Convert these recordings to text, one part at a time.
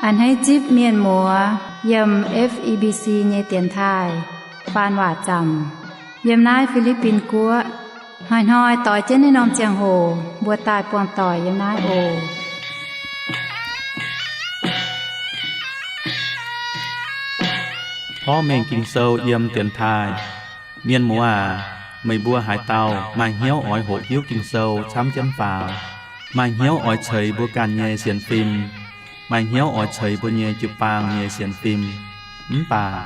A'hneiv zipv mienh muoz yiem F E B C nyei dienx taaih faan waac zaamc yiem naaiv Fi^li^bin Guoqv. Hnoi-hnoi doix jienv naaiv norm ziangh hoc mbuo daaih buangh doic yiem naaiv oc. Porv mengh Ging-Sou yiem dienx taaih. Mienh muoz aac, meih mbuo haaix dauh maaih hnyouv oix hoqc hiuv Ging-Sou camv jienv faaux, maaih hnyouv oix ceix mbuo ganh nyei sienx fim, maaih hnyouv oix ceix mbuo nyei jiu-baang nyei sienx fim, mv baac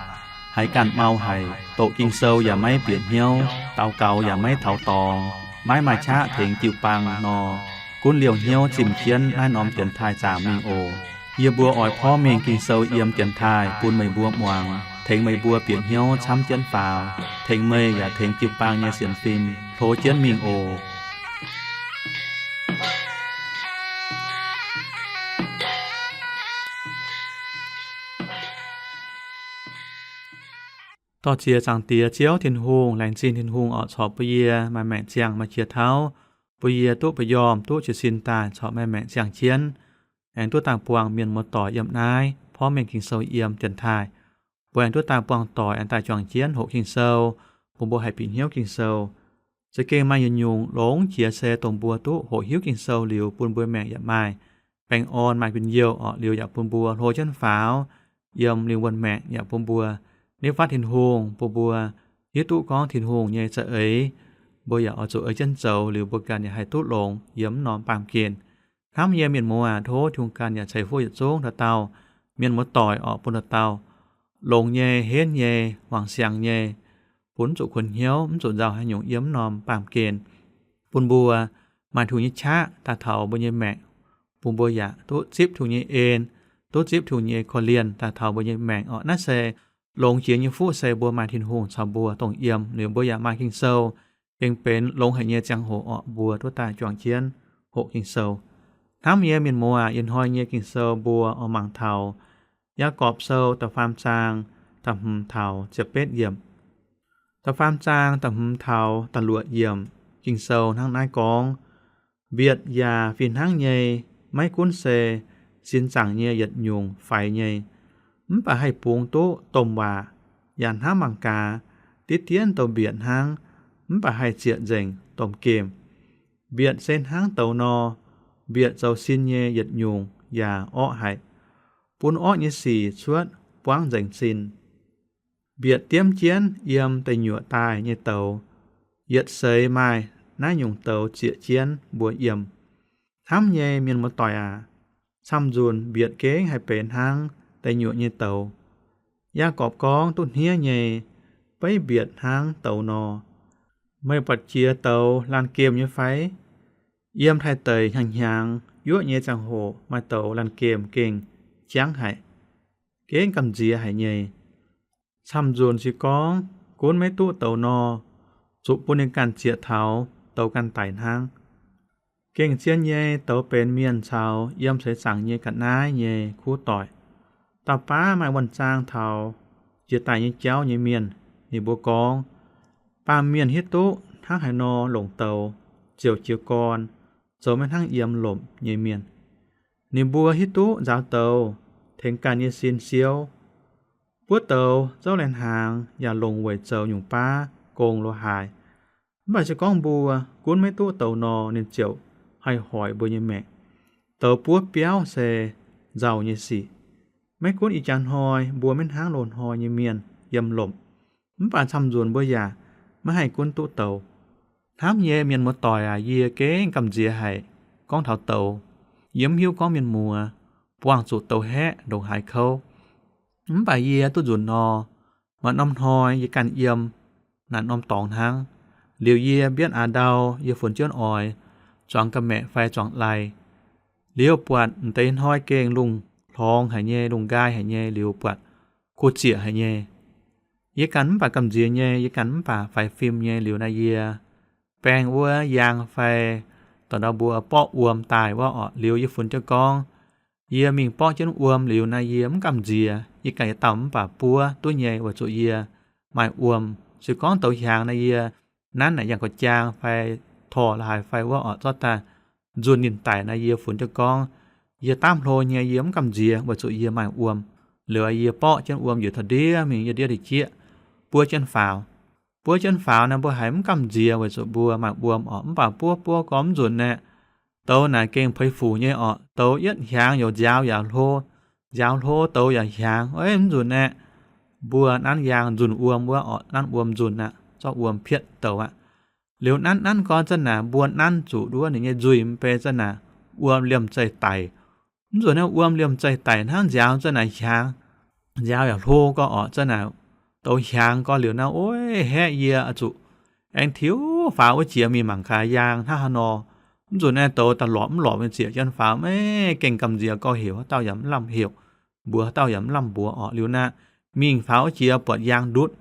haiz ganh mau haic, doqc Ging-Sou yaac maiv bieqc hnyouv, daux gaux yaac maiv taux dorngx, maiv maaih qaqv tengx jiu-baang nor, gunv liouh hnyouv zimh jienv naaiv norm dienx taaih zaamc mingh oc. Yie mbuo oix porv mengh Ging-Sou yiem dienx taaih bun meih mbuo muangx, tengx meih mbuo bieqc hnyouv camv jienv faaux, tengx meih yaac tengx jiu-baang nyei sienx fim hlo jienv mingh oc. Dorh ziex zaangc Diex Ziouv Tin-Hungh, laengz zingh Tin-Hungh oc, corc bun yie maaih maengc ziangh maaih qiex tauv, bun yie duqv ba'yomh duqv jiez sin daaih corc maaih maengc ziangh jienv, aengx duqv daaih buangh mienh muoz-doic yiem naaiv porv mengh Ging-Sou yiem dienx taaih. Mbuo aengx duqv daaih buangh doic aengx daaih juangc jienv hoqc Ging-Sou, bun mbuo haih bieqc hnyouv Ging-Sou. Za'gengh maaih yietc nyungc longx jiex se dongh mbuo duqv hoqc hiuv Ging-Sou liuz bun mbuo maengc yaac maaih baengh orn, maaih njien-youh orqc, liuz yaac bun mbuo hlo jienv faaux yiem lingh wuonh maengc, yaac bun mbuo nitv fatv Tin-Hungh, bun mbuo hiuv duqv gorngv Tin-Hungh nyei za'eix, mbuo yaac oix zuqc ei jienv zoux, liuz mbuo ganh yaac haih duqv longx yiem mv norm baamh gen. Hnamv yie mienh muoz aac, tov Tin-Hungh ganh yaac ceix fuqv yietc zungv dauh dauh mienh muoz-doic orqc, bun dauh dauh longx nyei, henv nyei, wangc siangx nyei, bun mv zuqc kuonx hnyouv, mv zuqc nzauh haaix nyungc yiem mv norm baamh gen, bun mbuo maaih Tin-Hungh nyei qaqv daaih taux mbuo nyei maengc, bun mbuo yaac duqv zipv Tin-Hungh nyei en, duqv zipv Tin-Hungh nyei korv-lienh daaih taux mbuo nyei maengc orqc. Naaiv se longx jiex nyei fuqv se mbuo maaih Tin-Hungh caux mbuo dongh yiem, liuz mbuo yaac maaih Ging-Sou, aengx benx longx haic nyei ziangh hoc orqc, mbuo duqv daaih juangc jienv hoqc Ging-Sou. Hnamv yie mienh muoz aac, ih hnoi nyei Ging-Sou mbuo oix mangc taux Yaagorpc Sou da'faam zaang da'hmz taux ziepc betv yiemc. Da'faam zaang da'hmz taux da'luoqc yiemc, Ging-Sou hnangv naaiv gorngv, mbietc yaac fih hnangv nyei, maiv gunv se sin zaangc nyei yietc nyungc faix nyei, mv baac haih bungx duqv domh waac, yaac hnangv mangc gaax, diqv dien douh mbietc hnangv, mv baac haih zieqc nzengc domh gemh. Mbietc se hnangv douz nor, mbietc zoux sin nyei yietc nyungc yaac orqv haic, bun orqv nyei sic cuotv buangv nzengc sin. Mbietc diemv jienv yiem deic nyuoqc daaih nyei douz, yietc seix maaih naaiv nyungc douz zieqc jienv mbuo yiem. Hnamv nyei mienh muoz-doic aac, camv nzunc mbietc gengh haih benx hnangv deic nyuoqc nyei douz. Yaagorpc gorngv duqv hniev nyei, beiv mbietc hnangv douz nor. Meih buatc jiex douz laanh gemh nyei fai? Yiem taaih deic hnyangx-hnyangx yuoqv nyei ziangh hoc maaih douz laanh gemh gengh jangv haic, gengh gamh nziex haic nyei. Camv nzunc se gorngv gunv maiv duqv douz nor, zuqc bun ninh ganh zieqc taux douz ganh daic hnangv. Gengh zien nyei douz benx mienh caux yiem seix zaangc nyei ga'naaiv nyei kuv doic. Dauh baav maaih wuonh zaang taux jiex daaih nyei jauv nyei mienh, ninh mbuo gorngv, baamh mienh hiuv duqv hnangv haaix nor longc douz ziouc jiez gorn, zoux maiv hnangv yiem lomc nyei mienh. Ninh mbuo hiuv duqv nzaaux douz, tengx ganh nyei sin siouv. Buov douz zouv lai-hnaangx yaac longc weic zoux nyungc baav gong lo haaix. Mv baac se gorngv mbuo gunv maiv duqv douz nor, ninh ziouc haih hoic mbuo nyei maengc. Douz buov biauv se nzauh nyei sic. Maiv gunv ih jaax hnoi mbuo maiv hnangv loz-hnoi nyei mienh yiem lomc, mv baac camv nzunc mbuo yaac maiv haih gunv duqv douz. Hnamv nyei mienh muoz-doic aac, yie gengh gamh nziex haic gorngv taux douz. Yie mv hiuv gorngv mienh muoz buangh zuqc douz haeqv ndongc haaix kouv. Mv baac yie duqv nzunc nor, maaih norm hnoi yie ganh yiem naaic norm dorngx hnangv. Liuz yie mbienv aax ndau, yie funx jienv oix zuangx ga'maeqc fai zuangx lai. Liuz buatc m'deix hnoi gengh lungh hlorngx haic nyei, lungh nqaai haic nyei, liuz buatc kuh zieqc haic nyei. Yie ganh mv baac gamh nziex nyei, yie ganh mv baac faix fim nyei. Liuz naaiv yie baeng wuov yaang fai dorh ndau mbuo borqv wuom daaih wuov orqc, liuz yie funx jienv gorngv, yie mingh borqv jienv wuom liuz naaiv yie mv gamh nziex, yie ganh yietc dauh mv baac buov duqv nyei weic zuqc yie maaih wuom. Se gorngv douz hiaangx naaiv yie nanv naaic yangh ga'jaang fai torh la'haaix fai wuov orqc, zorqv daaih nzunh ninh daic naaiv yie funx jienv gorngv, Yie daamv hlo nyei, yie mv gamh nziex weic zuqc yie maaih wuom. Liuz yie borqv jienv wuom njiec taux ndiev mingh, yie ndiev deix jieqv, buov jienv faaux. Buov jienv faaux naaiv mbuo haiz mv gamh nziex weic zuqc mbuo maaih wuom orqc. Mv baac buov buov gorngv mv nzunc aeqv, douz naaic gengh peix fuc nyei orqc. Douz yietv hiaangx youc nziaaux yaac hlo, nziaaux hlo douz yaac hiaangx. Mv nzunc aeqv, mbuo nanv yaang nzunc wuom wuov orqc, nanv wuom nzunc aqv, zorqv wuom pietv douz aqv. Liuz nanv nanv gorngv zanc naaic mbuo nanv zuqc nduov ninh nyei nzuih mv bei zanc naaic wuom liemh zeih daic. Mv nzunc naaiv wuom liemh zeih daic hnangv nziaaux zanc naaic hiaangx, nziaaux yaac hlo gorx orqc, zanc naaic douz hiaangx gorx liuz naaiv, ov, haeqv yie oix zuqc aengx tiux faaux wuov jiex mingh mangc gaax yaang hnangv haaix nor. Mv nzunc naaiv douz daaih lorpc mv lorpc nyei ziec jienv faaux, maiv gengh gamh nziex gorx heuc, haaix dauh yaac mv lamh heuc, mbuox haaix dauh yaac mv lamh mbuox orqc. Liuz naaiv mingh faaux wuov jiex buatc yaang ndutv,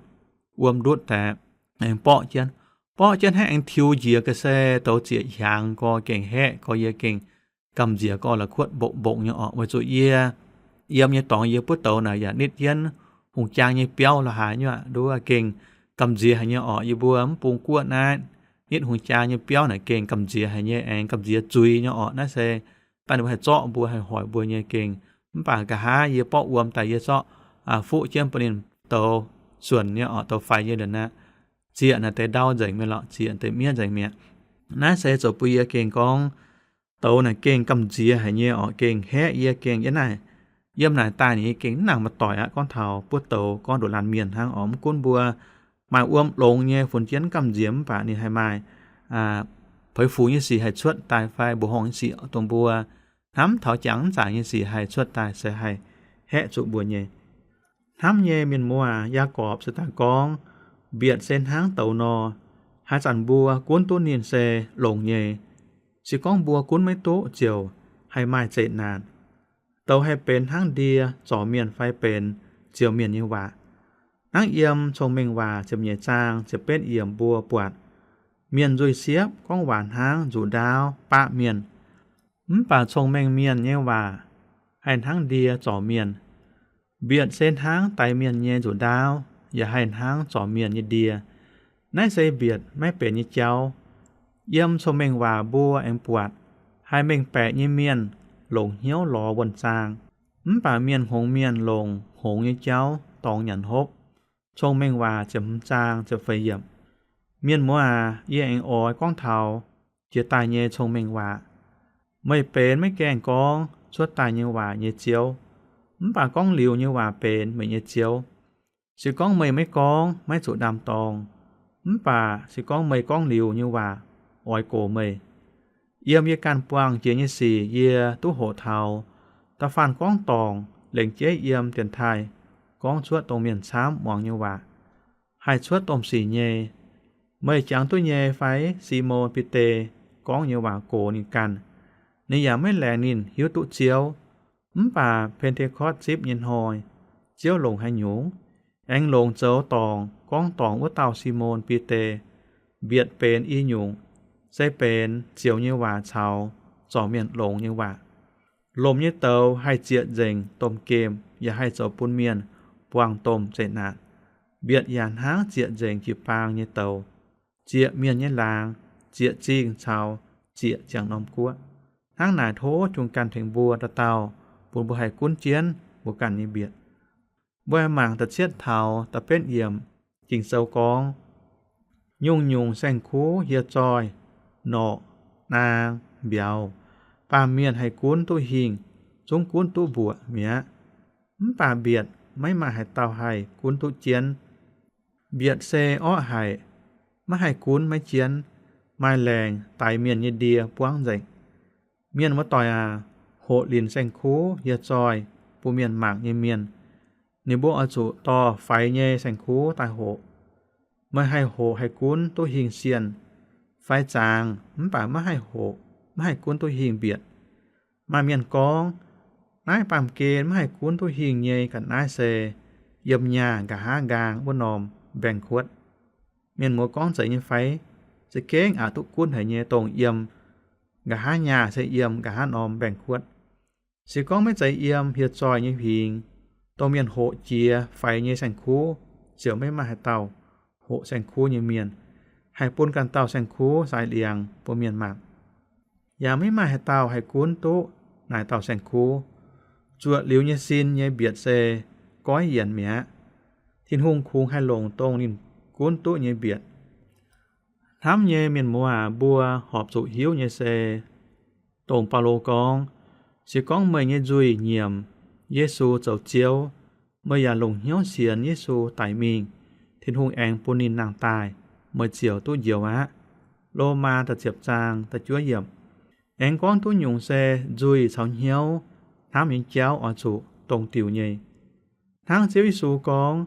wuom ndutv daaih, aengx borqv jienv, borqv jienv haeqv aengx tiux njiec ga'sie douz ziec hiaangx gorx gengh haeqv gorx, yie gengh gamh nziex gorx la'kuotv mbongc mbongc nyei orqc. Weic zuqc yie yiem nyei dorngx yie buov douz naaic yaac nitv jienv hungh jaang nyei biauv la'haaix nyungc aqv, nduov gengh gamh nziex haic nyei orqc. Yie mbuo mv bung guoqv naaiv nitv hungh jaang nyei biauv naaic gengh gamh nziex haic nyei, aengx gamh nziex zuiz nyei orqc. Naaiv se daaih ninh mbuo haih zorqv mbuo, haih hoic mbuo nyei gengh. Mv baac nqa'haav yie borqv wuom daaih yie zorqv fuqv jienv bun ninh douz suonc nyei orqc, douz faix nyei liuz naaiv, ziec naaic deix ndau nzengc mi'aqv lorqc, ziec deix miev nzengc mi'aqv. Naaiv se zoux bun yie gengh gorngv douz naaic gengh gamh nziex haic nyei orqc, gengh haeqv yie gengh yiem naaic, yiem naaic daaih ninh gengh mv nangc maaih doic aqv. Gorngv taux buov douz gorngv nduqc laanh mienh hnangv orqc, mv gunv mbuo maaih wuom longx nyei funx jienv gamh nziex mv baac ninh haih maaih peix fuc nyei sic haih cuotv daaih fai mbuoqc horngh nyei sic dongh mbuo hnamv taux jangx mv zaqc nyei sic haih cuotv daaih se haih haeqv zuqc mbuo nyei. Hnamv nyei mienh muoz aac, Yaagorpc se daaih gorngv, mbietc se hnangv douz nor, haaix zanc mbuo gunv duqv ninh se longx nyei. Se gorngv mbuo gunv maiv duqv ziouc haih maaih zeqc naanc. Douz haih benx hnangv ndie zorc mienh fai benx ziouc mienh nyei waac. Hnangv yiem Cong-Mengh Waac ziepc nyeic zaang ziepc betv yiemc mbuo buatc, mienh nzuih siepv gorngv waac hnangv nzuqc ndaauv baqv mienh. Mv baac cong-mengh mienh nyei waac haih hnangv ndie zorc mienh. Mbietc se hnangv daix mienh nyei nzuqc ndaauv, yaac haih hnangv zorc mienh nyei ndie. Naaiv se mbietc maiv benx nyei jauv. Yiem cong-mengh waac mbuo aengx buatc, haih mengh baeqc nyei mienh longc hnyouv lorz wuonh zaang, mv baac mienh hngongx mienh longc hngongx nyei jauv dorngx nyanc hopv. Cong-mengh Waac ziepc hmz zaang ziepc feix yiemc. Mienh muoz aac, yie aengx oix gorngv taux jiex daaih nyei cong-mengh waac. Meih benx maiv gaengh gorngv cuotv daaih nyei waac nyei ziouv, mv baac gorngv liuz nyei waac benx meih nyei ziouv. Se gorngv meih maiv gorngv, maiv zuqc ndaam-dorng, mv baac se gorngv meih gorngv liuz nyei waac oix gox meih. Yiem yie ganh buangh jiex nyei sic yie duqv hoqc taux, da'faanh gorngv dorngc lengc jeiv yiem dienx taaih gorngv cuotv dongh mienh camv muangx nyei waac, haih cuotv domh sic nyei. Meih jangx duqv nyei fai Simon Bide gorngv nyei waac gox ninh ganh? Ninh yaac maiv laengz ninh hiuv duqv Ziouv. Mv baac Pen^te^kortv zipv nyei hnoi, Ziouv longc haaix nyungc? Aengx longc zoux dorngc gorngv dorngc wuov dauh Simon Bide. Mbietc benx i nyungc, se benx zioux nyei waac caux zorc mienh longx nyei waac. Lomc nyei douz haih zieqc nzengc domh gemh yaac haih zoux bun mienh buangh domh zeqc naanc. Mbietc yaac hnangv zieqc nzengc jiu-baang nyei douz, zieqc mienh nyei laangz, zieqc zingh caux zieqc ziangh norm guoqv. Hnangv naaic tov Tin-Hungh ganh tengx mbuo dauh dauh, bun mbuo haih gunv jienv mbuo ganh nyei mbietc. Mbuo haih mangc da'cietv taux da'betv yiemc. Ging-Sou gorngv, nyungc-nyungc saeng-kuv hieh zoih, norqc, naang, mbiauz, baamh mienh haih gunv duqv hingh, zungv gunv duqv mbuoqc mi'aqv. Mv baac mbietc maiv maaih haaix dauh haih gunv duqv jienv. Mbietc se orqv haic, maiv haih gunv maiv jienv, maaih laengc daix mienh nyei ndie buangv nzengc. Mienh muoz-doic aac, hoqc linc saeng-kuv hieh zoih bun mienh mangc nyei mienh, ninh mbuo oix zuqc dorh faix nyei saeng-kuv daaih hoqc. Meih haih hoqc haih gunv duqv hingh sienh fai zaangz, mv baac maiv haih hoqc, maiv haih gunv duqv hingh mbietc. Maaih mienh gorngv, naaiv baamh gen maiv haih gunv duqv hingh nyei ga'naaiv se yiem nyaah nqa'haav nqaang wuov norm mbaengx-kuotv. Mienh muoz gorngv zeiz nyei fai? Za'gengh aqc duqv gunv haic nyei, dongh yiem nqa'haav nyaah se yiem nqa'haav norm mbaengx-kuotv. Se gorngv maiv zeiz yiem hieh zoih nyei huingx, dongh mienh hoqc jiex faix nyei saeng-kuv, ziouc maiv maaih haaix dauh hoqc saeng-kuv nyei mienh haih bun ganh dauh saeng-kuv saaix liangx bun mienh mangc. Yaac maiv maaih haaix dauh haih gunv duqv naaic dauh saeng-kuv. Zuoqc liuz nyei sin nyei mbietc se goiv yienc mi'aqv. Tin-Hungh kungx haih longc dongh ninh gunv duqv nyei mbietc. Hnamv nyei mienh muoz aac, mbuo horpc zuqc hiuv nyei se, dongh Baulo gorngv, se gorngv meih nyei nzuih nyiemc Yesu zoux Ziouv, meih yaac longc hnyouv sienx Yesu daic mingh, Tin-Hungh aengx bun ninh nangh daaih, meih ziouc duqv njoux aqv. Lomaa da'ziepc zaang da'juov yiemc. Aengx gorngv duqv nyungc se nzuih caux hnyouv hnamv nyei jauv oix zuqc dongh diuc nyei. Hnangv Ziouv Yesu gorngv,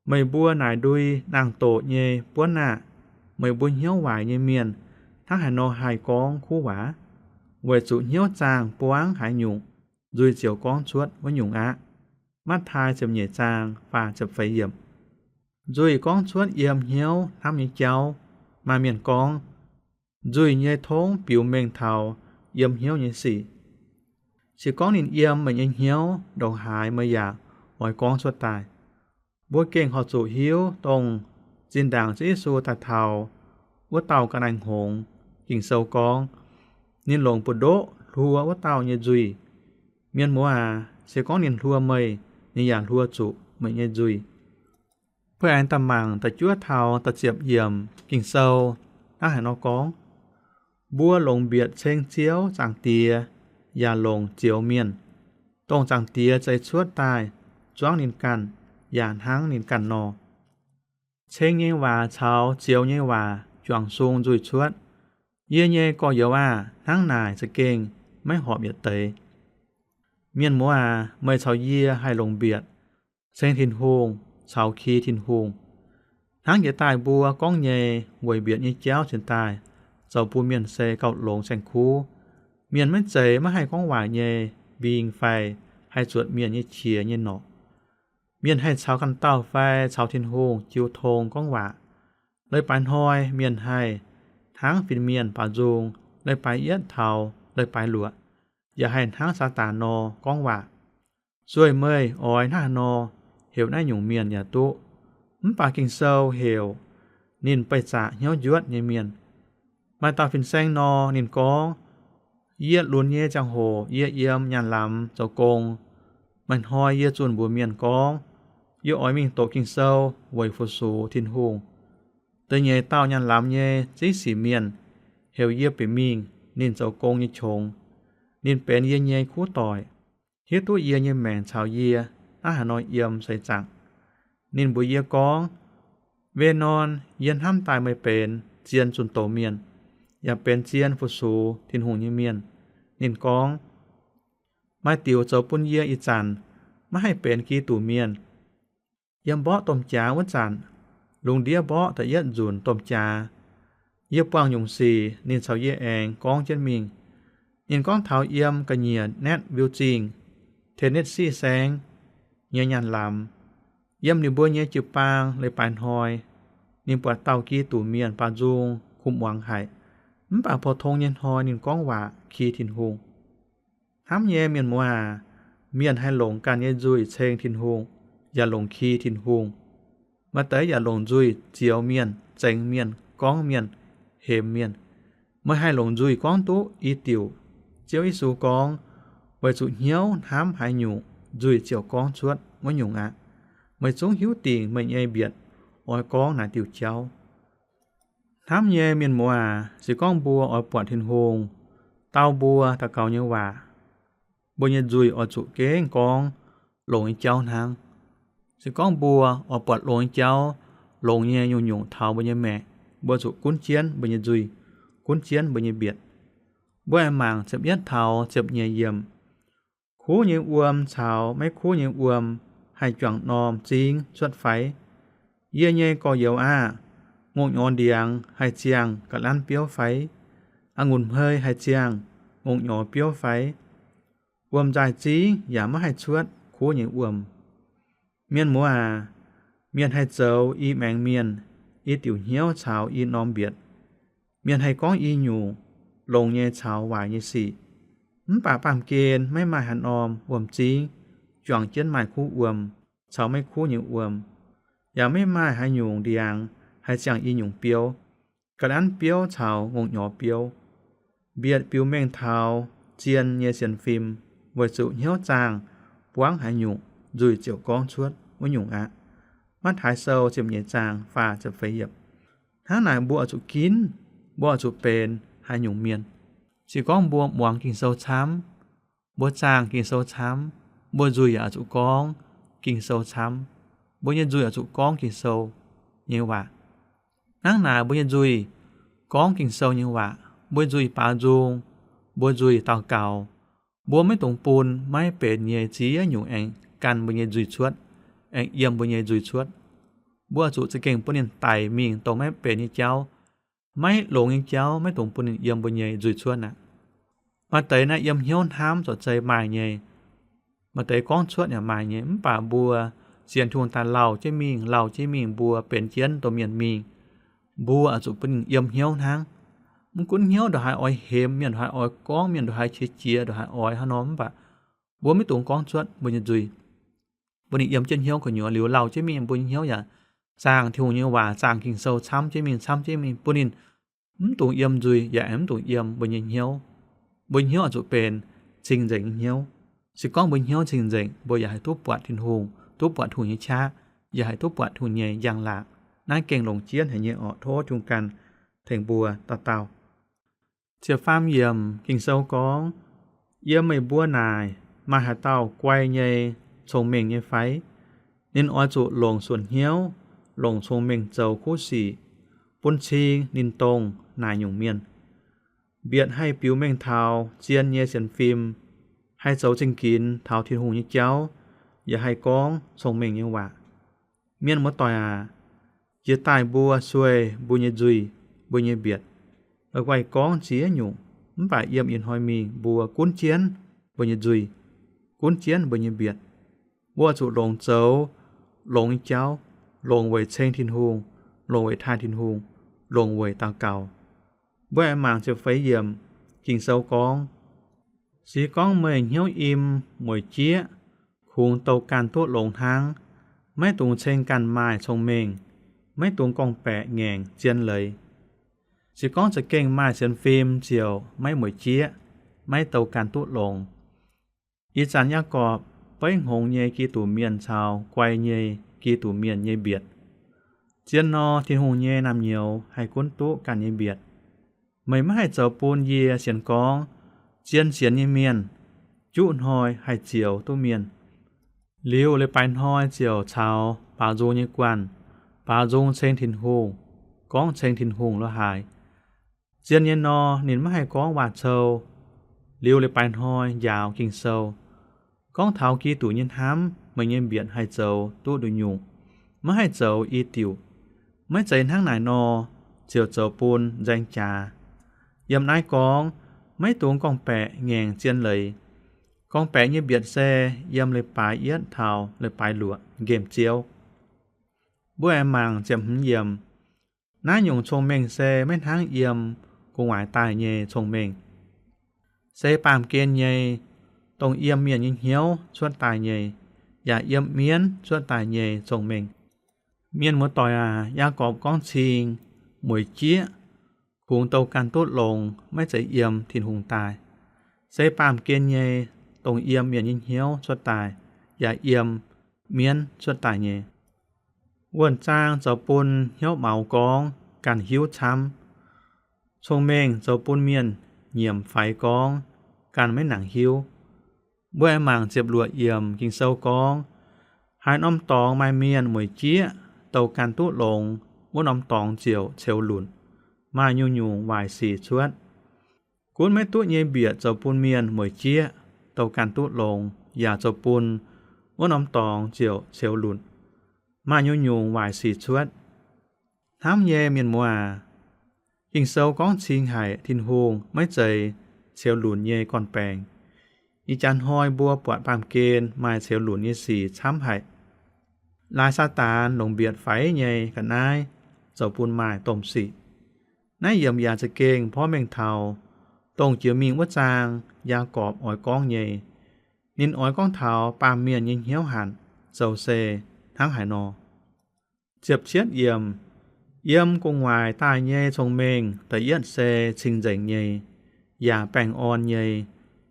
meih mbuo naaic ndui nangh doqc nyei buonv aah! Meih mbuo hnyouv waaic nyei mienh hnangv haaix nor haih gorngv kuv waac? Weic zuqc hnyouv zaangh buangv haaix nyungc, nzuih ziouc gorngv cuotv wuov nyungc aqv. Matv^taai ziepc nyeic zaang faah ziepc feix yiemc. Nzuih gorngv cuotv yiem hnyouv hnamv nyei jauv. Maaih mienh gorngv, nzuih nyei tongv biux mengh taux yiem hnyouv nyei sic. Se gorngv ninh yiem meih nyei hnyouv, ndongc haaix meih yaac oix gorngv cuotv daaih. Mbuo gengh horpc zuqc hiuv dongh zinh ndaangc Ziouv Yesu daaih taux wuov dauh ga'naaiv-hngongx, Ging-Sou gorngv, ninh longc buoz-ndoqv hluo wuov dauh nyei nzuih. Mienh muoz aac, se gorngv ninh hluo meih, ninh yaac hluo zuqc meih nyei nzuih. Mbuo aengx daaih mangc da'juov taux da'ziepc yiemc Ging-Sou hnangv haaix nor gorngv, mbuo longc mbietc ceng Ziouv Zaangc Diex yaac longc zioux mienh, dongh Zaangc Diex zeix cuotv daaih zuangv ninh ganh, yaac hnangv ninh ganh nor. Ceng nyei waac caux zioux nyei waac juangc sung nzuih cuotv. Yie nyei gorx-youz aah! Hnangv naaic za'gengh maiv horpc yietc deix. Mienh muoz aac, meih caux yie haih longc mbietc ceng Tin-Hungh caux ki Tin-Hungh. Hnangv jiex daaih mbuo gorngv nyei, weic mbietc nyei jauv cingx daaih zoux bun mienh se gauh longx saeng-kuv. Mienh maiv zeiz maiv haih gorngv waac nyei mbing fai haih zuotc mienh nyei qiex nyei norqc. Mienh haih caux ganh dauh fai caux Tin-Hungh jiu tong gorngv waac. Leiz-baaix hnoi mienh haih hnangv fin-mienh baaux nzung, leiz-baaix yietv taux leiz-baaix luoqc, yaac haih hnangv Saadaan nor gorngv waac. Sueih meih oix hnangv haaix nor heuc naaiv nyungc mienh yaac duqv. Mv baac Ging-Sou heuc ninh beih zaqc hnyouv njuotv nyei mienh. Maaih dauh fin-saeng nor, ninh gorngv, yie lunx nyei ziangh hoc yie yiem nyaanh lamz zoux gong. Maaih hnoi yie zunh mbuox mienh gorngv, yie oix mingh doqc Ging-Sou weic fu-sux Tin-Hungh. Da'nyeic dauh nyaanh lamz nyei zingv sic mienh heuc yie bieqc mingh ninh zoux gong nyei qongx. Ninh benx yie nyei kuv doic, hiuv duqv yie nyei maengc caux yie hnangv haaix nor yiem seix zaangc. Ninh mbuox yie gorngv, Vernon, yie hnamv daaih meih benx zien zunh doz mienh, yaac benx zien fu-sux Tin-Hungh nyei mienh. Ninh gorngv, maaih diuc zoux bun yie ih zanc maiv haih benx Giduc mienh. Yiem mborqv domh jaax wuov zanc, lungz ndiev mborqv da'yietv nzunc domh jaax, yie buangh nyungc sic ninh caux yie aengx gorngv jienv mingh. Ninh gorngv taux yiem ga'nyiec Natv Viu Zingh, Tennessee Saengv, nyei nyaanh lamz. Yiem ninh mbuo nyei jiu-baang leiz-baaix hnoi, ninh buatc dauh Giduc mienh baaux nzung kuh muangx haic, mv baac pou-tong nyei hnoi ninh gorngv waac ki Tin-Hungh. Hnamv nyei mienh muoz aac, mienh haih longc ganh nyei nzuih ceng Tin-Hungh, yaac longc ki Tin-Hungh. Maaih deix yaac longc nzuih zioux mienh, zengx mienh, gorngv mienh, hemx mienh. Meih haih longc nzuih gorngv duqv i diuc. Ziouv Yesu gorngv, weic zuqc hnyouv hnamv haaix nyungc, nzuih ziouc gorngv cuotv wuov nyungc aqv. Meih zungv hiuv dingc meih nyei mbietc oix gorngv naaic diuc jauv. Hnamv nyei mienh muoz aac, se gorngv mbuo oix buatc Tin-Hungh dau mbuo daux gaux nyei waac, mbuo nyei nzuih oix zuqc gengh gorngv longx nyei jauv hnangv. Se gorngv mbuo oix buatc longx nyei jauv, longx nyei nyungc-nyungc taux mbuo nyei maengc, mbuo zuqc gunv jienv mbuo nyei nzuih, gunv jienv mbuo nyei mbietc. Mbuo aengx mangc ziepc yietv taux ziepc nyeic yiemc. Kuv nyei wuom caux maiv kuv nyei wuom haih juangc norm zingv cuotv fai? Yie nyei gorx-youz aah! Ngongh nyorx ndiangx haih ziangh ga'lanv biouv fai? A'ngunc hmei haih ziangh ngongh nyorx biouv fai? Wuom-nzaaih zingv yaac maiv haih cuotv kuv nyei wuom. Mienh muoz aac, mienh haih zoux i maengx mienh, i diuc hnyouv caux i norm mbietc. Mienh haih gorngv i nyungc longx nyei caux waaic nyei sic. Mv baac baamh gen maiv maaih haaix norm wuom-zingv juangc jienv maaih kuv wuom caux maiv kuv nyei wuom, yaac maiv maaih haaix nyungc ndiangx haih ziangh i nyungc biouv, ga'lanv biouv caux ngongh nyorx biouv. Mbietc biux mengh taux zien nyei sienx fim, weic zuqc hnyouv zaangh buangv haaix nyungc, nzuih ziouc gorngv cuotv wuov nyungc aqv. Matv^taai Sou ziepc nyeic zaang faah ziepc feix yiemc. Hnangv naaic mbuo oix zuqc ginv, mbuo oix zuqc benx haaix nyungc mienh. Se gorngv mbuo muangx Ging-Sou camv, mbuo zaangh Ging-Sou camv, mbuo nzuih yaac oix zuqc gorngv Ging-Sou camv. Mbuo nyei nzuih oix zuqc gorngv Ging-Sou nyei waac. Hnangv naaic mbuo nyei nzuih gorngv Ging-Sou nyei waac, mbuo nzuih baaux nzung, mbuo nzuih daux gaux, mbuo maiv dungx bun maiv benx nyei ziex nyungc aengx gan mbuo nyei nzuih cuotv, aengx yiem mbuo nyei nzuih cuotv. Mbuo oix zuqc za'gengh bun ninh daic mingh dongh maiv benx nyei jauv, maiv longx nyei jauv, maiv dungx bun ninh yiem mbuo nyei nzuih cuotv aqv. Maaih deix naaiv yiem hnyouv hnamv corc zei maaih nyei, maaih deix gorngv cuotv yaac maaih nyei, mv baac mbuo sienx Tin-Hungh daaih lauh jienv mingh, lauh jienv mingh, mbuo benx jienv domh mienh mingh, mbuo oix zuqc bun ninh yiem hnyouv hnangv. Mv gunv hnyouv ndongc haaix oix hemx, mienh ndongc haaix oix gorngv, mienh ndongc haaix qiex jiez, ndongc haaix oix hnangv nor, mv baac mbuo maiv dungx gorngv cuotv mbuo nyei nzuih. Bun ninh yiem jienv hnyouv gu'nyuoz liuz lauh jienv mingh, mbuo nyei hnyouv yaac zaangh Tin-Hungh nyei waac, zaangh Ging-Sou camv jienv mingh, camv jienv mingh, bun ninh mv dungx yiem nzuih, yaac aengx mv dungx yiem mbuo nyei hnyouv. Mbuo nyei hnyouv oix zuqc benx cing-nzengc nyei hnyouv. Se gorngv mbuo hnyouv cing-nzengc, mbuo yaac haih duqv buatc Tin-Hungh, duqv buatc Tin-Hungh nyei qaqv, yaac haih duqv buatc Tin-Hungh nyei njang-laangc. Naaiv gengh longc jienv haic nyei orqc. Tov Tin-Hungh ganh tengx mbuo dauh dauh. Ziepc faam yiemc Ging-Sou gorngv, Yiem meih mbuo naaic maaih haaix dauh guai nyei, cong-mengh nyei fai? Ninh oix zuqc longc suonc hnyouv, longc cong-mengh zoux kuv sic, bun cing ninh dongh naaic nyungc mienh. Mbietc haih biux mengh taux zien nyei sienx fim, haih zoux zingh ginx taux Tin-Hungh nyei jauv, yaac haih gorngv cong-mengh nyei waac. Mienh muoz-doic aac, jiex daaih mbuo sueih mbuo nyei nzuih, mbuo nyei mbietc. La'guaih gorngv ziex nyungc, mv baac yiem ih hnoi mingh mbuo gunv jienv mbuo nyei nzuih, gunv jienv mbuo nyei mbietc. Mbuo zuqc longc zoux longx nyei jauv, longc weic ceng Tin-Hungh, longc weic taaih Tin-Hungh, longc weic daux gaux. Mbuo aengx mangc ziepc feix yiemc. Ging-Sou gorngv, Se gorngv meih hnyouv im, mueic jieqv, kungx douh ganh duqv longx hnangv. Maiv dungx ceng ganh maaih cong-mengh, maiv dungx gorngv-baeqc ngaengc zien leiz. Se gorngv za'gengh maaih sienx fim ziouc maiv mueic jieqv, maiv douh ganh duqv longx. Ih zanc Yaagorpc beiv hngongx nyei Giduc Mienh caux guai nyei Giduc Mienh nyei mbietc. Zien nor, Tin-Hungh nyei naamh nyouz haih gunv duqv ganh nyei mbietc. Meih maiv haih zoux bun yie sienx gorngv, zien sienx nyei mienh juqv hnoi haih zioux duqv mienh. Liuz leiz-baaix hnoi ziouc caux baaux nzung nyei guanh baaux nzung ceng Tin-Hungh, gorngv ceng Tin-Hungh lorz haaix. Zien nyei nor, ninh maiv haih gorngv waac-cou. Liuz leiz-baaix hnoi njaaux Ging-Sou, gorngv taux Giduc nyei hnamv, meih nyei mbietc haih zoux duqv nduqc nyungc, maiv haih zoux i diuc. Maiv zeiz hnangv naaic nor, ziouc zoux bun nzaeng jaax. Yiem naaiv gorngv, maiv dungx gorngv-baeqc ngaengc zien leiz. Gorngv-baeqc nyei mbietc se yiem leiz-baaix yietv taux leiz-baaix luoqc nqemh ziouv. Mbuo aengx mangc ziepc hmz yiemc. Naaiv nyungc cong-mengh se maiv hnangv yiem gu'nguaaic daaih nyei cong-mengh. Se baamh gen nyei, dongh yiem mienh nyei hnyouv cuotv daaih nyei, yaac yiem mienv cuotv daaih nyei cong-mengh. Mienh muoz-doic aac, Yaagorpc gorngv cing, mueic jieqv, kungx douh ganh duqv longx, maiv zeiz yiem Tin-Hungh daaih. Se baamh gen nyei, dongh yiem mienh nyei hnyouv cuotv daaih, yaac yiem mienv cuotv daaih nyei. Wuonh zaang zoux bun hnyouv maux gorngv ganh hiuv camv. Cong-mengh zoux bun mienh nyiemc faix gorngv ganh maiv nangc hiuv. Mbuo aengx mangc ziepc luoqc yiemc. Ging-Sou gorngv, haaix norm dorngx maaih mienh mueic jieqv, douh ganh duqv longx, wuov norm dorngx ziouc ceux lunc, maaih nyungc-nyungc waaic sic cuotv. Gunv maiv duqv nyei mbietc zoux bun mienh mueic jieqv, douh ganh duqv longx, yaac zoux bun wuov norm dorngx ziouc ceux lunc, maaih nyungc-nyungc waaic sic cuotv. Hnamv nyei mienh muoz aac, Ging-Sou gorngv cing haic Tin-Hungh maiv zeiz ceux lunc nyei gorn-baengx. Ih jaax hnoi mbuo buatc baamh gen maaih ceux lunc nyei sic camv haic. Laaix Saadaan longc mbietc faix nyei ga'naaiv zoux bun maaih domh sic. Naaiv yiemc yaac za'gengh porv mengh taux dongh jiex mingh wuov zaang Yaagorpc oix gorngv nyei. Ninh oix gorngv taux baamh mienh nyei hnyouv hanc zoux se hnangv haaix nor. Ziepc cietv yiemc. Yiem gu'nguaaic daaih nyei cong-mengh da'yietv se cing-nzengc nyei, yaac baengh orn nyei,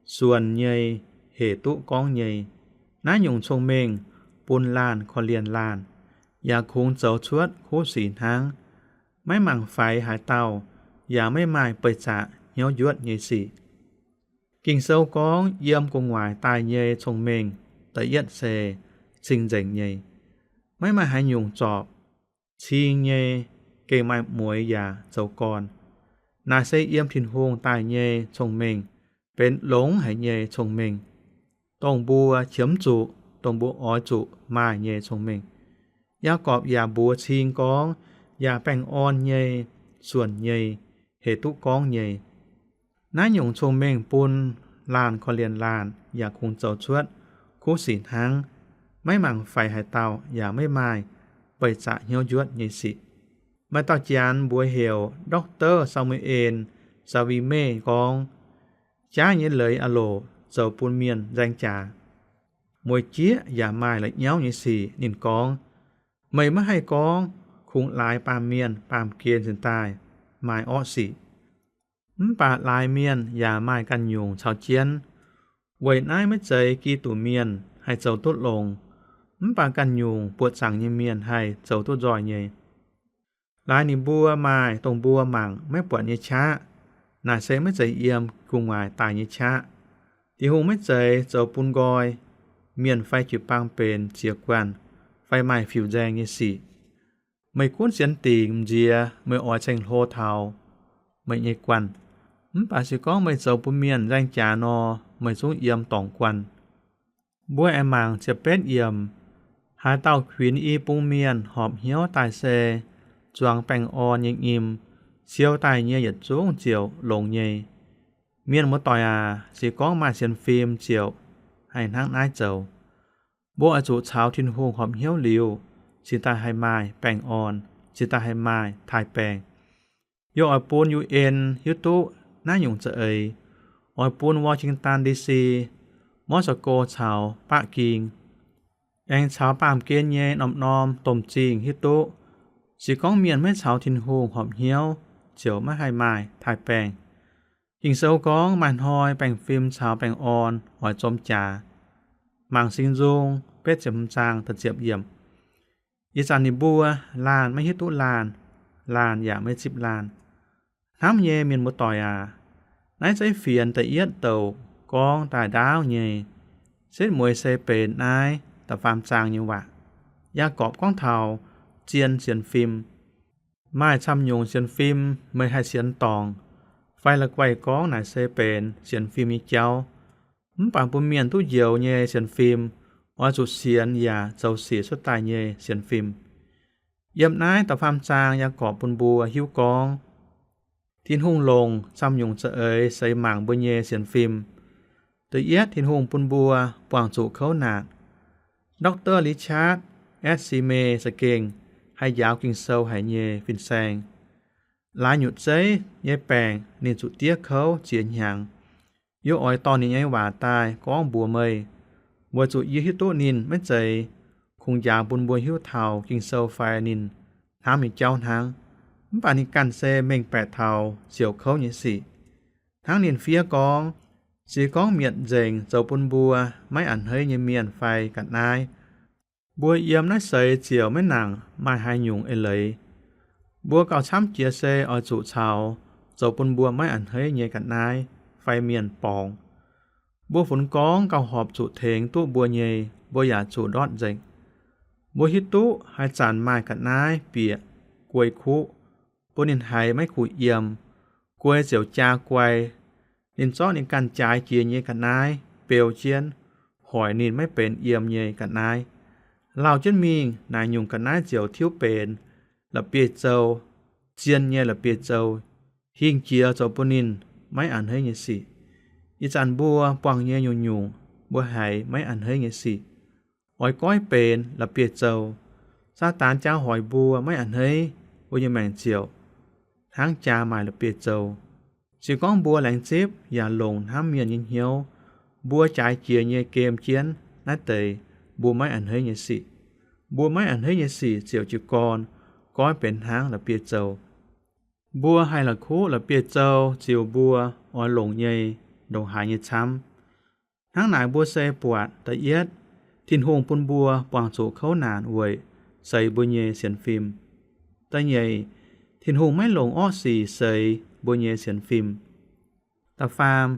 suonc nyei, hec duqv gorngv nyei. Naaiv nyungc cong-mengh bun laanh korv-lienh laanh, yaac kungx zoux cuotv kuv sic hnangv. Maiv mangc faix haaix dauh, yaac maiv maaih beih zaqc hnyouv njuotv nyei sic. Ging-Sou gorngv yiem gu'nguaaic daaih nyei cong-mengh da'yietv se cing-nzengc nyei, maiv maaih haaix nyungc zorpc, cing nyei, gengh maaih mueix yaac zoux gorn. Naaic se yiem Tin-Hungh daaih nyei cong-mengh, benx longx haic nyei cong-mengh, dongh mbuo qiemx zuqc, dongh mbuo oix zuqc maaih nyei cong-mengh. Yaagorpc yaac mbuox cing gorngv, yaac baengh orn nyei, suonc nyei, hec duqv gorngv nyei. Naaiv nyungc cong-mengh bun laanh korv-lienh laanh yaac kungx zoux cuotv kuv sic hnangv. Maiv mangc faix haaix dauh yaac maiv maaih beih zaqc hnyouv njuotv nyei sic. Maaih dauh janx mbuox heuc Doctor Samuel Salvi Mei gorngv, jaav nyei leiz a'loc zoux bun mienh nzaeng jaax. Mueic jieqv yaac maaih la'nyauv nyei sic. Ninh gorngv, meih maiv haih gorngv kungx laaix baamh mienh baamh gen cingx daaih maaih orqv sic. Mv baac laaix mienh yaac maaih ganh nyungc caux jienv. Weic naaiv maiv zeiz Giduc Mienh haih zoux duqv longx, mv baac ganh nyungc buoqc zaangc nyei mienh haih zoux duqv nzoih nyei. Laaix ninh mbuo maaih dongh mbuo mangc maiv buatc nyei qaqv. Naaic se maiv zeiz yiem gu'nguaaic daaih nyei qaqv. Tin-Hungh maiv zeiz zoux bun nqoi, mienh fai jiu-baang benx ziex guanh fai maaih fiuv-nzaeng nyei sic. Meih gunv sienx dingc m'nziex, meih oix ceng-hlo taux meih nyei guanh. Mv baac se gorngv meih zoux bun mienh nzaeng jaax nor, meih zungv yiem dorngc guanh. Mbuo aengx mangc ziepc betv yiemc. Haaix dauh kuinx i bung mienh horpc hnyouv daaih se zuangx baengh orn nyei nyim, siou daaih nyei yietc zungv ziouc longx nyei. Mienh muoz-doic aac, se gorngv maaih sienx fim ziouc haih hnangv naaiv zoux. Mbuo oix zuqc caux Tin-Hungh horpc hnyouv liuz, cingx daaih haih maaih baengh orn, cingx daaih haih maaih taaih-baengh. Yie oix bun U N hiuv duqv naaiv nyungc za'eix, oix bun Washington D C, Moscow caux Baqv Ging, aengx caux baamh gen nyei norm-norm domh zingh hiuv duqv, se gorngv mienh maiv caux Tin-Hungh horpc hnyouv, ziouc maiv haih maaih taaih-baengh. Ging-Sou gorngv maaih hnoi baengh fim caux baengh orn oix zom jaax. Mangc Singx Nzung betv ziepc hmz zaang da'ziepc yiemc. Ih zanc ninh mbuo laanh maiv hiuv duqv laanh, laanh yaac maiv zipv laanh. Hnamv nyei mienh muoz-doic aac, naaiv zeiv fienx da'yietv douc gorngv daaih ndaauv nyei. Setv mueiz se benx naaiv da'faam zaang nyei waac. Yaagorpc gorngv taux zien sienx fim. Maaih camv nyungc sienx fim meih haih sienx dorngc, fai la'guaih gorngv naaic se benx sienx fim nyei jauv. Mv baac bun mienh duqv njoux nyei sienx fim, oix zuqc sienx yaac zoux sic cuotv daaih nyei sienx fim. Yiem naaiv da'faam zaang Yaagorpc bun mbuo hiuv gorngv, Tin-Hungh longc camv nyungc za'eix seix mangc mbuo nyei sienx fim. Da'yietv, Tin-Hungh bun mbuo buangh zuqc kouv naanc. Doctor Richard Estimay za'gengh haih njaaux Ging-Sou haic nyei fin-saeng. Laaix nyutc zeiv nyei baengc ninh zuqc diev kouv ziex hnyangx. Yie oix dorh ninh nyei waac daaih gorngv mbuox meih, weic zuqc yie hiuv duqv ninh maiv zeiz kungx njaaux bun mbuo hiuv taux Ging-Sou fai ninh hnamv nyei jauv hnangv. Mv baac ninh ganh se mengh baeqc taux siouc kouv nyei sic. Hnangv ninh fiev gorngv, se gorngv mietc nzengc zoux bun mbuo maiv a'hneiv nyei mienh fai ga'naaiv, mbuo yiem naaiv seix ziouc maiv nangc maaih haaix nyungc eix leiz. Mbuo gauh camv jiex se oix zuqc caux zoux bun mbuo maiv a'hneiv nyei ga'naaiv fai mienh borngz. Mbuo funx gorngv gauh horpc zuqc tengx duqv mbuo nyei, mbuo yaac zuqc ndortv nzengc. Mbuo hiuv duqv haaix zanc maaih ga'naaiv bieqc guei kuqv, bun ninh haiz maiv kuh yiem, guei ziouc jaa guai. Ninh zorqv ninh ganh jaaix jiex nyei ga'naaiv beu jienv, hoic ninh maiv benx yiem nyei ga'naaiv. Lauh jienv mingh, naaic nyungc ga'naaiv ziouc tiuv benx la'bieiv-zou, zien nyei la'bieiv-zou, hingh jiex zoux bun ninh maiv a'hneiv nyei sic. Ih zanc mbuo buangh nyei nyungc-nyungc, mbuo haiz maiv a'hneiv nyei sic, oix goiv benx la'bieiv-zou. Saadaan jaa hoic mbuo maiv a'hneiv, mbuo nyei maengc ziouc hnangv jaa maaih la'bieiv-zou. Se gorngv mbuo laengz zipv yaac longc hnamv mienh nyei hnyouv, mbuo jaaix jiex nyei gem jienv naaiv deix mbuo maiv a'hneiv nyei sic. Mbuo maiv a'hneiv nyei sic ziouc jiez gorn goiv benx hnangv la'bieiv-zou. Mbuo haih la'kuqv la'bieiv-zou ziux mbuo oix longc nyei ndongc haaix nyei camv. Hnangv naaic mbuo se buatc, da'yietv, Tin-Hungh bun mbuo buangh zuqc kouv naanc weic seix mbuo nyei sienx fim. Da'nyeic, Tin-Hungh maiv longc orqv sic seix mbuo nyei sienx fim. Da'faam,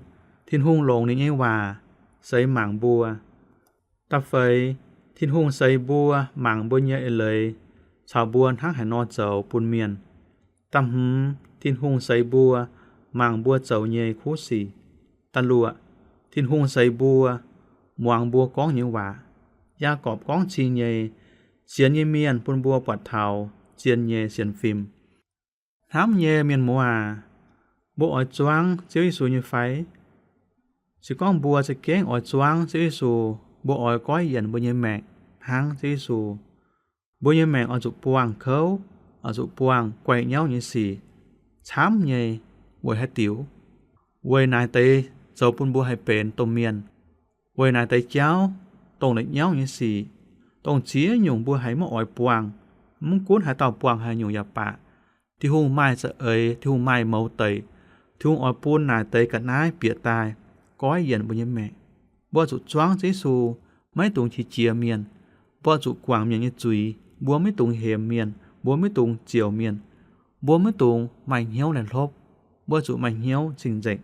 Tin-Hungh longc ninh nyei waac seix mangc mbuo. Da'feix, Tin-Hungh seix mbuo mangc mbuo nyei eix leiz caux mbuo hnangv haaix nor zoux bun mienh. Da'hmz, Tin-Hungh seix mbuo mangc mbuo zoux nyei kuv sic. Da'luoqc, Tin-Hungh seix mbuo muangx mbuo gorngv nyei waac. Yaagorpc gorngv cing nyei, sienx nyei mienh bun mbuo buatc taux zien nyei sienx fim. Hnamv nyei mienh muoz aac, mbuo oix zuangv Ziouv Yesu nyei fai? Se gorngv mbuo za'gengh oix zuangv Ziouv Yesu, mbuo oix goiv yienc mbuo nyei maengc hnangv Ziouv Yesu. Mbuo nyei maengc oix zuqc buangh kouv, oix zuqc buangh guaih nyauv nyei sic, camv nyei, weic haaix diuc? Weic naaic deix zoux bun mbuo haih benx domh mienh. Weic naaic deix jauv, dongh la'nyauv nyei sic, dongh ziex nyungc mbuo haiz maiv oix buangh, mv gunv haaix dauh buangh haaix nyungc yaac baac, Tin-Hungh maaih za'eix, Tin-Hungh maaih mouz deic. Tin-Hungh oix bun naaic deix ga'naaiv bieqc daaih goiv yienc mbuo nyei maengc. Mbuo zuqc zuangv Ziouv Yesu, maiv dungx qiex jiez mienh. Mbuo zuqc guangc mienh nyei zuiz. Mbuo maiv dungx hemx mienh. Mbuo maiv dungx ziouc mienh. Mbuo maiv dungx maaih hnyouv laih hlopv. Mbuo zuqc maaih hnyouv cing-nzengc.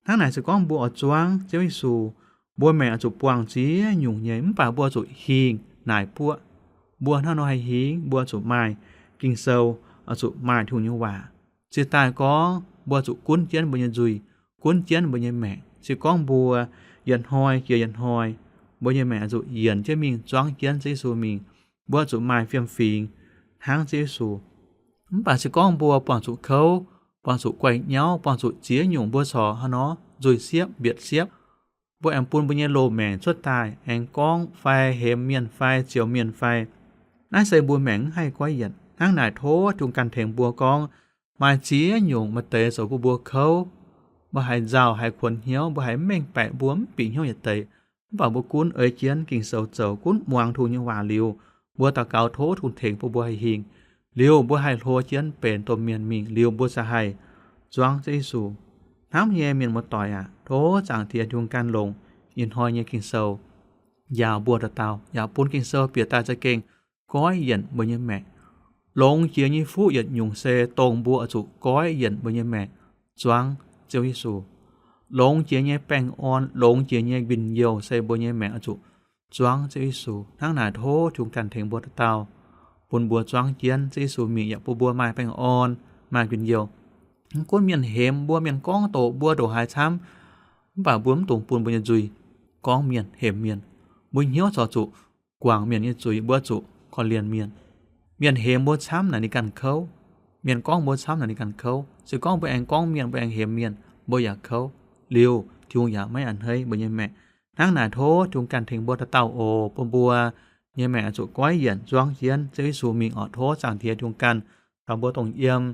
Hnangv naaic se gorngv mbuo oix zuangv Ziouv Yesu, mbuo maengc oix zuqc buangh ziex nyungc nyei, mv baac mbuo zuqc hingh naaic buoqv. Mbuo hnangv nor haih hingh, mbuo zuqc maaih Ging-Sou, oix zuqc maaih Tin-Hungh nyei waac. Cingx daaih gorngv mbuo zuqc gunv jienv mbuo nyei nzuih, gunv jienv mbuo nyei maengc. Se gorngv mbuo yietc hnoi jiex yietc hnoi, mbuo nyei maengc oix zuqc yienc jienv mingh zuangv jienv Ziouv Yesu mingh. Mbuo zuqc maaih fiem-fingx hnangv Ziouv Yesu. Mv baac se gorngv mbuo buangh zuqc kouv, buangh zuqc guaih nyauv, buangh zuqc ziex nyungc mbuo corc hnangv nor nzuih siepv, mbietc siepv, mbuo aengx bun mbuo nyei loz-maengc cuotv daaih aengx gorngv fai hemx mienh fai ziouc mienh fai, naaiv se mbuo maengc mv haih goiv yienc. Hnangv naaic tov Tin-Hungh ganh tengx mbuo gorngv, maaih ziex nyungc maaih deix zoux bun mbuo kouv, mbuo haiz nzauh, haiz kuonx hnyouv, mbuo haiz mv mengh baeqc, mbuo mv bieqc hnyouv yietc deix. Mv baac mbuo gunv ei jienv Ging-Sou zoux, gunv muangx Tin-Hungh nyei waac liuz, mbuo daux gaux tov Tin-Hungh tengx bun mbuo haih hingh. Liuz mbuo haih hlo jienv benx domh mienh mingh, liuz mbuo se haih zuangv Ziouv Yesu. Hnamv nyei mienh muoz-doic aac, tov Zaangc Diex Tin-Hungh ganh longc ih hnoi nyei Ging-Sou njaaux mbuo dauh dauh, yaac bun Ging-Sou bieqc daaih za'gengh goiv yienc mbuo nyei maengc. Longx jiex nyei fuqv yietc nyungc se dongh mbuo oix zuqc goiv yienc mbuo nyei maengc zuangv Ziouv Yesu. Longx jiex nyei baengh orn, longx jiex nyei njien-youh se mbuo nyei maengc oix zuqc zuangv Ziouv Yesu. Hnangv naaic tov Tin-Hungh ganh tengx mbuo dauh dauh, bun mbuo zuangv jienv Ziouv Yesu mingh, yaac bun mbuo maaih baengh orn, maaih njien-youh. Mv gunv mienh hemx mbuo, mienh gorngv doqc mbuo ndongc haaix camv, mv baac mbuo mv dungx bun mbuo nyei nzuih gorngv mienh, hemx mienh. Mbuo hnyouv corc zuqc guangc mienh nyei zuiz, mbuo zuqc korv-lienh mienh. Mienh hemx mbuo camv naaic ninh ganh kouv. Mienh gorngv mbuo camv naaic ninh ganh kouv. Se gorngv mbuo aengx gorngv mienh, mbuo aengx hemx mienh, mbuo yaac kouv. Liuz Tin-Hungh yaac maiv a'hneiv mbuo nyei maengc. Hnangv naaic tov Tin-Hungh ganh tengx mbuo dauh dauh oc, bun mbuo nyei maengc oix zuqc goiv yienc zuangv jienv Ziouv Yesu mingh oc. Tov Zaangc Diex Tin-Hungh ganh taux mbuo dongh yiem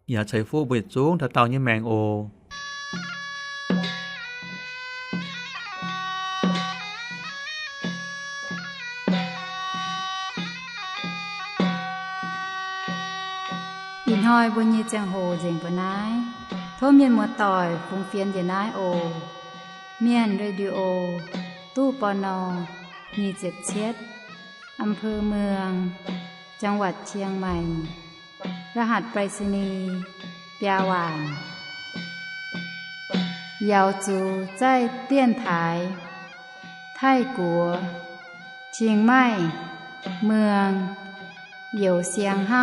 yaac ceix fuqv mbuo yietc zungv dauh dauh nyei maengc oc. Ih hnoi mbuo nyei ziangh hoc nzengc mbuo naaiv. Tov mienh muoz-doic fungx fienx njiec naaiv oc. Mienh Radio, ตู้ ปณ. nyic ziepc cietv, อำเภอเมือง จังหวัดเชียงใหม่ รหัสไปรษณีย์ biaa waanc. 瑶族在电台, 泰国, Chiang Mai, เมือง, 邮箱号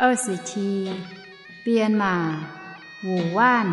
二十七, 编码 五万.